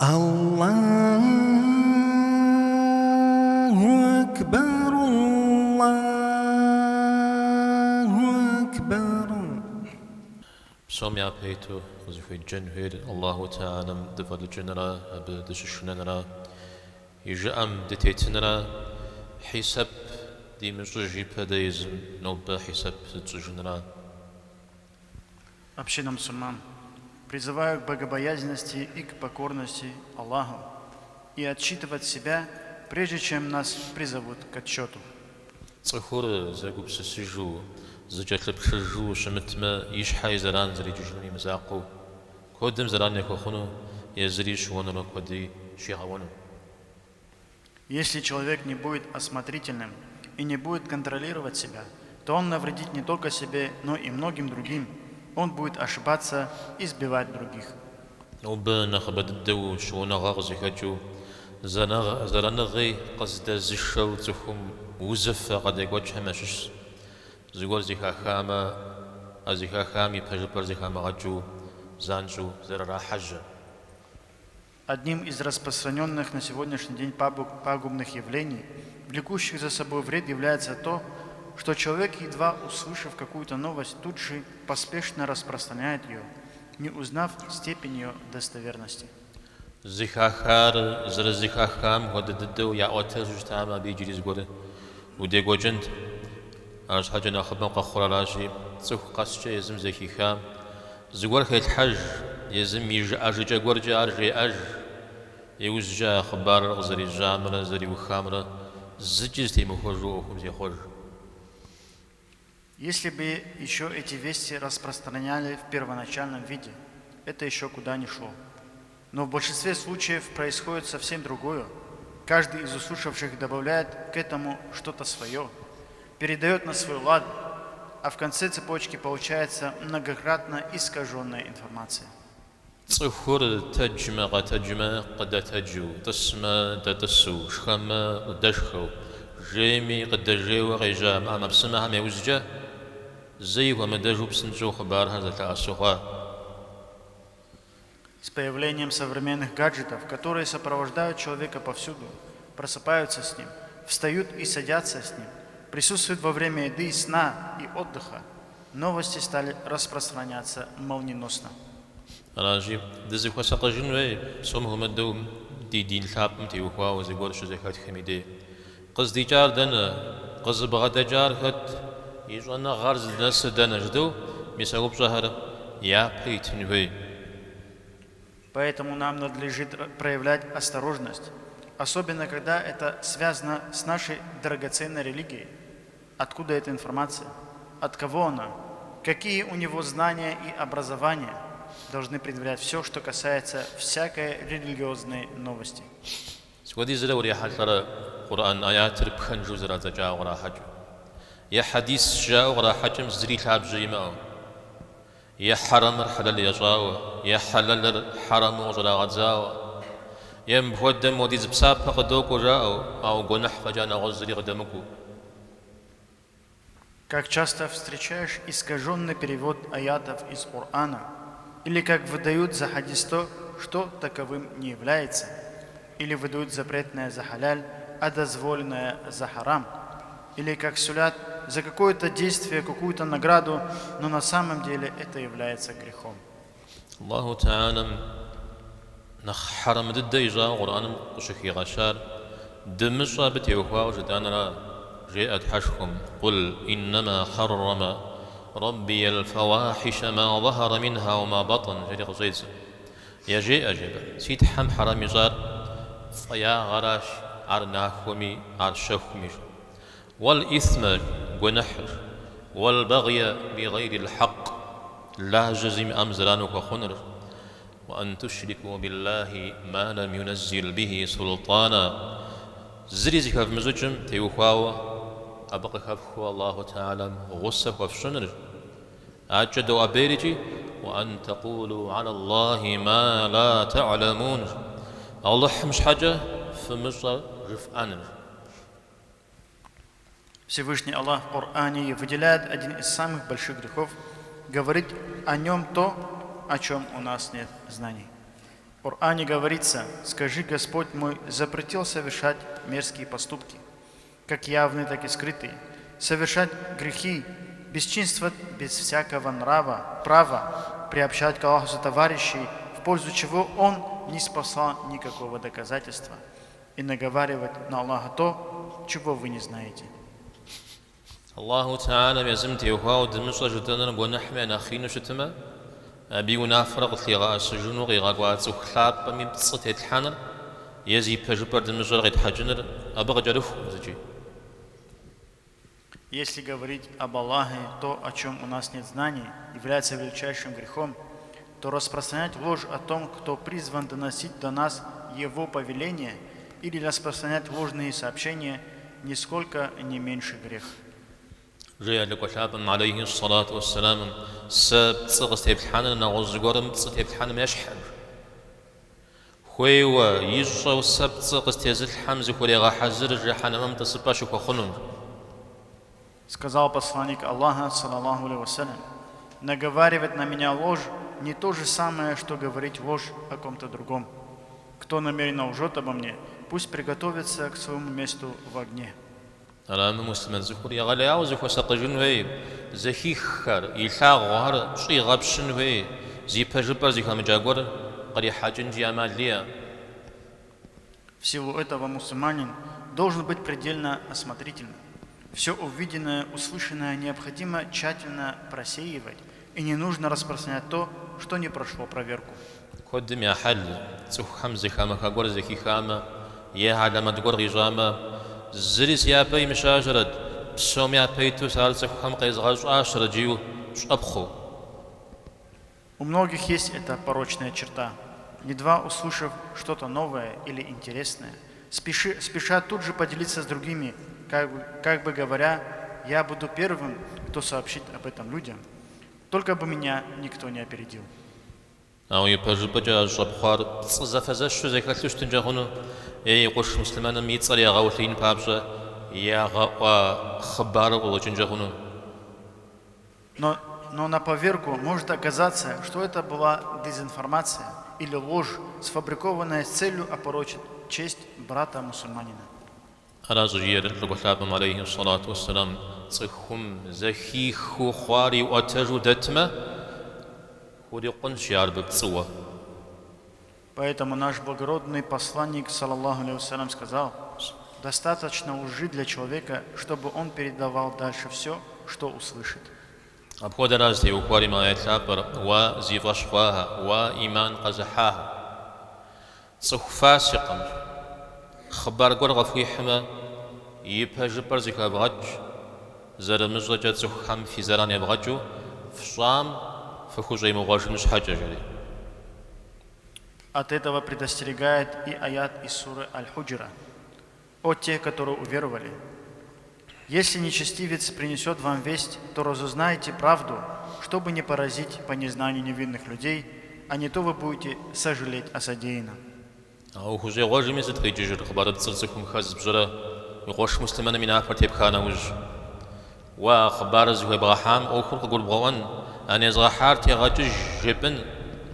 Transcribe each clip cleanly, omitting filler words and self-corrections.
Аллаху акбар, Аллаху акбар. Псом япэ иту къызыхуедджэн хуейр Аллаху Тэхьэлам дыфӏэлӏыкӏынра, абы дыщышынэнра, и жыӏэм дытетынра, хьисэп димыщӏыж ипэ дэ езым нобэ хьисэп зытщӏыжынра. Община мусульман, призываю к богобоязненности и к покорности Аллаху и отчитывать себя, прежде чем нас призовут к отчету. Цӏыхур зэгупсысыжу, зыкӏэлъыплъыжу щымытмэ, и щхьэ и зэран зэрикӏыжынум и мызакъуэу, куэдым зэран яхуэхъуну, езыри щыуэнурэ куэди щигъэуэну. Если человек не будет осмотрительным и не будет контролировать себя, то он навредит не только себе, но и многим другим. Он будет ошибаться и сбивать других. Нобэ нэхъыбэ дыдэу щыуэныгъэ къызыхэкӏыу, зэраныгъи къыздэзышэу цӏыхум узыфэ къадекӏуэкӏхэм ящыщщ. Зыгуэр зэхахамэ, а зэхахам и пэжыпӏэр зэхамыгъэкӏыу занщӏэу зэрырахьэжьэ. Одним из распространенных на сегодняшний день пагубных явлений, влекущих за собой вред, является то, что человек, едва услышав какую-то новость, тут же поспешно распространяет ее, не узнав степень ее достоверности. Зэхахар зэрызэхахам хуэдэ дыдэу яӏуэтэжу щытамэ, абы иджыри зыгуэр удекӏуэкӏынт. Арщхьэкӏэ нэхъыбэм къэхъур аращи, цӏыху къэскӏэ езым зэхихам зыгуэр хелъхьэж, езым и жыӏэжыкӏэ гуэркӏэ ар жеӏэж, иужькӏэ а хъыбарыр къызэрежьамрэ зэриухамрэ зыкӏи зэтемыхуэжу ӏуэхум зехъуэж. Если бы еще эти вести распространяли в первоначальном виде, это еще куда ни шло. Но в большинстве случаев происходит совсем другое. Каждый из услышавших добавляет к этому что-то свое, передает на свой лад, а в конце цепочки получается многократно искаженная информация. Цӏыхур тэджмэ, къэтэджмэ, къыдэтэджу, тӏысмэ, дэтӏысу, шхэмэ, къыдэшхэу, жейми, къыдэжейуэ къежьа ӏэмэпсымэхэм яужькӏэ зэи хуэмыдэжу псынщӏэу хъыбархэр зэлъэӏэсу хъуа. С появлением современных гаджетов, которые сопровождают человека повсюду, просыпаются с ним, встают и садятся с ним, присутствуют во время еды, сна и отдыха, новости стали распространяться молниеносно. Аращи, дызыхуэсакъыжын хуей, псом хуэмыдэу ди дин лъапӏэм теухуауэ зыгуэр щызэхэтхым и дей. Къыздикӏар дэнэ, къызыбгъэдэкӏар хэт, и щӏэныгъэр здынэсыр дэнэ жытӏэу, мис а упщӏэхэр япэ итын хуей. Поэтому нам надлежит проявлять осторожность, особенно когда это связано с нашей драгоценной религией. Откуда эта информация? От кого она? Какие у него знания и образование? Должны предъявлять все, что касается всякой религиозной новости. Сыт хуэдизрэ урихьэлӏэрэ Къурӏэн аятыр пхэнжу зэрадзэкӏауэ кърахьэкӏыу? Е хьэдис жаӏэу кърахьэкӏым зыри лъабжьэ имыӏэу? Е хьэрэмыр хьэлэл ящӏауэ, е хьэлэлыр хьэрэму къыщӏрагъэдзауэ, е мыпхуэдэм модиз псапэ къыдокӏуэ жаӏэу, ауэ гуэныхь фӏэкӏа нэгъуэщӏ зыри къыдэмыкӏуэу. Как часто встречаешь искаженный перевод аятов из Корана, или как выдают за хадис то, что таковым не является, или выдают запретное за халяль, а дозволенное за харам, или как сулят за какое-то действие какую-то награду, но на самом деле это является грехом. Аллаху Тэхьэлам нэхъ хьэрэм дыдэ ищӏауэ Къурӏэным къыщыхигъэщар дымыщӏэ абы теухуауэ жытӏэнра, жеӏэ Тхьэшхуэм, Къул иннэма хьэррэмэ Рэббий аль-фэуахьишэ ма ظэхьэрэ минха уа ма бэтӏэн, жери къыщӏедзэ. Яжеӏэ, жеӏэ, си Тхьэм хьэрэм ищӏар фӏеягъэращ, ар нахуэми, ар щэхуми. Уэл-ӏисмэ, гуэныхьыр, уэл-бэгъйэ бигъейрил-хьэкъ, лажьэ зимыӏэм зэран ухуэхъуныр, уэ ан тушрику биллахи ма лэм юнэззил бихи султӏана, зыри зыхэвмыщӏыкӏым теухуауэ абы къыхэфхыу Аллаху Тэхьэлам гъусэ хуэфщӏыныр, Адэкӏэ доӏэбейр икӏи, Уэ ан тэкъулу гьэла Аллахи ма ла тэгьлэмун, Алыхьым щхьэкӏэ фымыщӏэ жыфӏэныр. Всевышний Аллах в Коране выделяет один из самых больших грехов, говорить о нем то, о чем у нас нет знаний. В Коране говорится, скажи, Господь мой запретил совершать мерзкие поступки, как явные, так и скрытые, совершать грехи, бесчинствовать без всякого нрава, права, приобщать к Аллаху сотоварищей, в пользу чего Он не спасал никакого доказательства, и наговаривать на Аллаха то, чего вы не знаете. Аллаху Тэхьэлэм езым теухуауэ дымыщӏэ жытӏэныр гуэныхьым я нэхъ ину щытмэ, абы и унафэр къытлъигъэӏэсыжыну къигъэкӏуа цӏыху лъапӏэми пцӏы тетлъхьэныр е зи пэжыпӏэр дымыщӏэр къетхьэкӏыныр абы къыкӏэрыхукъым зыкӏи. Если говорить об Аллахе то, о чем у нас нет знаний, является величайшим грехом, то распространять ложь о том, кто призван доносить до нас его повеление, или распространять ложные сообщения, нисколько не меньше грех. Жеӏэ Лӏыкӏуэ лъапӏэм, алейхи сэлату уэсселам, Сэ пцӏы къыстеплъхьэныр нэгъуэщӏ зыгуэрым пцӏы теплъхьэным ещхькъым. Хуейуэ, ищӏэу сэ пцӏы къыстезылъхьэм зыхурегъэхьэзыр жыхьэнэмэм тӏысыпӏэ щыхуэхъунум. Сказал посланник Аллаха, саллаллаху алейхи вассалям, наговаривать на меня ложь не то же самое, что говорить ложь о ком-то другом. Кто намеренно лжет обо мне, пусть приготовится к своему месту в огне. Арами, муслъымэн цӏыхур егъэлеяуэ зыхуэсакъыжын хуей, зэхиххэр, илъагъухэр щӏигъэпщын хуей, зи пэжыпӏэр зыхэмыкӏа гуэр кърихьэкӏынкӏи ӏэмал иӏэ. В силу этого мусульманин должен быть предельно осмотрительным. Все увиденное, услышанное необходимо тщательно просеивать, и не нужно распространять то, что не прошло проверку. Куэдым я хьэл цӏыхухэм зэхамыха гуэр зэхихамэ е хьэлэмэт гуэр къищӏамэ, зыри си япэ имыщащэрэт, псом япэ иту сэ ар цӏыхухэм къезгъэщӏащэрэт жиӏэу щӏэпхъуэу. У многих есть эта порочная черта. Едва услышав что-то новое или интересное, спешат тут же поделиться с другими, как бы говоря, я буду первым, кто сообщит об этом людям. Только бы меня никто не опередил. Ауэ ипэжыпӏэкӏэ а щӏэпхъуар пцӏы зэфэзэщу зэхэлъу щытынкӏэ хъуну е и къуэш муслъымэным и цӏэр ягъэулъиин папщӏэ ягъэӏуа хъыбару къыщӏэкӏынкӏэ хъуну. Но на поверку может оказаться, что это была дезинформация или ложь, сфабрикованная с целью опорочить честь брата мусульманина. Ара щӏыжиӏэр Лӏыкӏуэ лъапӏэм алейхи сэлату уэсселам цӏыхум зэхихыу хъуар иӏуэтэжу дэтмэ, хурикъунщ ар абы пцӏыуэ. Поэтому наш благородный посланник, саллаллаху алейхи вассалям, сказал, достаточно лжи для человека, чтобы он передавал дальше все, что услышит. Апхуэдэращ зытеухуари мы аят лъапӏэр, Уа зи фӏэщ хъуахэ, уа ӏиман къэзыхьахэ. Цӏыху фасикъым хъыбар гуэр къыфхуихьмэ, и пэжыпӏэр зэхэвгъэкӏ, зэрымыщӏэкӏэ цӏыхухэм фи зэран евгъэкӏыу фщӏам фыхущӏемыгъуэжын щхьэкӏэ, жери. От этого предостерегает и аят из суры Аль-Худжра. О те, которые уверовали! Если нечестивец принесет вам весть, то разузнайте правду, чтобы не поразить по незнанию невинных людей, а не то вы будете сожалеть о содеянном. Ауэ ухущӏегъуэжми сыт къикӏыжыр хъыбарыпцӏыр цӏыхум хэз пщӏырэ уи къуэш муслъымэным и напэр тепха нэужь? Уэ а хъыбарыр зыхуебгъэхьам ӏуэхур къыгурыбгъэӏуэн, а незгъэхьар тегъэкӏыж жепӏэн,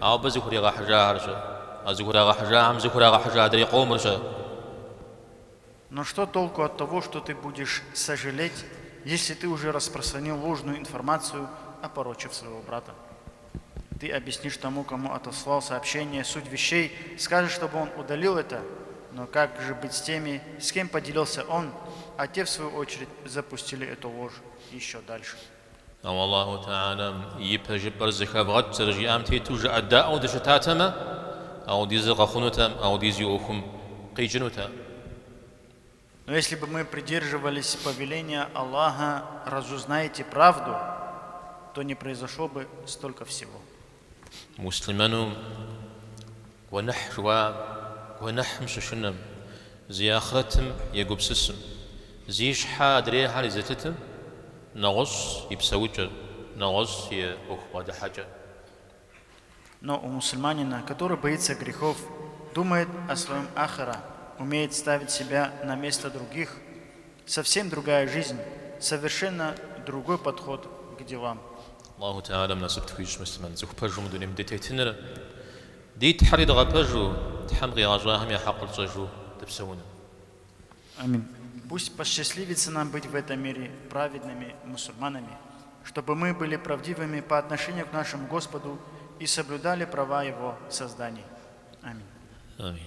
ауэ абы зыхуригъэхьыжахэр-щэ? А зыхурагъэхьыжахэм зыхурагъэхьыжа адрей къомыр-щэ? Но что толку от того, что ты будешь сожалеть, если ты уже распространил ложную информацию, опорочив своего брата? Ты объяснишь тому, кому отослал сообщение, суть вещей, скажешь, чтобы он удалил это, но как же быть с теми, с кем поделился он, а те, в свою очередь, запустили эту ложь еще дальше? Ауэ Аллаху Тэхьэлэм и пэжыпӏэр зэхэвгъэкӏ зэрыжиӏам тету жыӏэдаӏуэу дыщытатэмэ, ауэдизыр къэхъунутэкъым, ауэдиз и ӏуэхум къикӏынутэкъым. Но если бы мы придерживались повеления Аллаха, разузнайте правду, то не произошло бы столько всего. Муслъымэну гуэныхь жыхуаӏэм, гуэныхьым щышынэм, зи ахърэтым егупсысым, зи щхьэ адрейхэр езылъытым нэгъуэщӏ и псэукӏэр, нэгъуэщӏ и ӏуэху бгъэдыхьэкӏэр. Но у мусульманина, который боится грехов, думает о своем ахира, умеет ставить себя на место других, совсем другая жизнь, совершенно другой подход к делам. Аллаху Тэхьэлэм насып тхуищӏ муслъымэн цӏыху пэжу мы дунейм дытетыныр. Ди Тхьэри дгъэпэжу, Тхьэм къигъэщӏахэм я хьэкъыр тщӏэжу дыпсэуну. Амин. Пусть посчастливится нам быть в этом мире праведными мусульманами, чтобы мы были правдивыми по отношению к нашему Господу и соблюдали права Его созданий. Аминь. Амин.